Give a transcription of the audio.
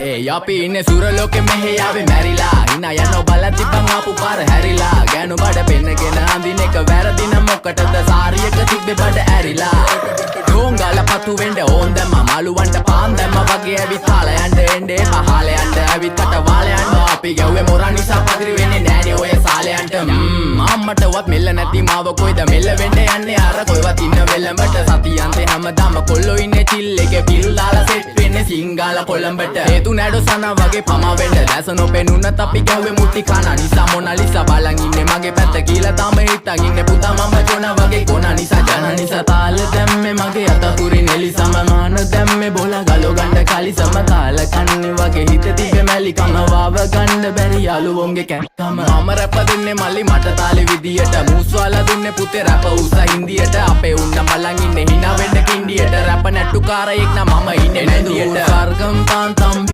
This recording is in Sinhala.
ඒ අපි ඉන්නේ සුර ලෝකෙ, මෙහෙ ආවේ මැරිලා. හිනා යනෝ බලන් තිබ්බන් ආපු පාර හැරිලා. ගෑනු බඩ පෙන්නගෙන අඳින එක වැරදි නම් මොකටද සාරියක තිබ්බේ බඩ ඇරිලා? ඩෝංගාල පතු වෙන්න ඕන් දැම්මා, මාළුවන්ට පාන් දැම්මා වගේ ඇවිත් කාලා යන්න එන්න එපා. හාලා යන්න ඇවිත් කට වාලා යන්න. අපි ගැව්වේ මොරා නිසා පදිරි වෙන්නේ නෑනේ ඔය සාලයන්ට. අම්මටවත් මෙල්ල නැති මාව කොයිද මෙල්ල වෙන්න යන්නේ? අර කොයිවත් ඉන්න වෙලඹට. සතියන්තේ හැමදාම කොල්ලෝ ඉන්නේ චිල් එකේ, පිල් දාලා සෙට් වෙන්නේ සිංගාල කොළඹට. හේතු නැඩෝ සනා වගේ පමා වෙන්න. දැස නොපෙනුනත් අපි ගැහුවේ මුට්ටි කන නිසා. මොනාලිසා බලන් ඉන්නේ මගේ පැත්ත කියලා තාම හිතන් ඉන්නේ පුතා මම ජොනා වගේ කොනා නිසා. ජන නිසා තාල දැම්මේ මගේ අත තුරින් එලිසම. මාන දැම්මේ බොල ගලෝ ගන්න කලිසම. කාල කන්නේ වගේ හිත තිබ්බේ මැලිකම. වාව ගන්න බැරි යාළුවොන්ගේ කැක්කම. මම රැප දෙන්නේ මල්ලි මට තාලෙ විදියට. මූස්වාලා දුන්නේ පුතේ රැප උස හින්දියට. අපේ උන්න බලන් ඉන්නේ හිනා වෙන්න කින්ඩියට. රැප නැට්ටුකාරයෙක් නම් මම ඉන්නේ නැන්දියට. සර්ගම් තාන් තම්.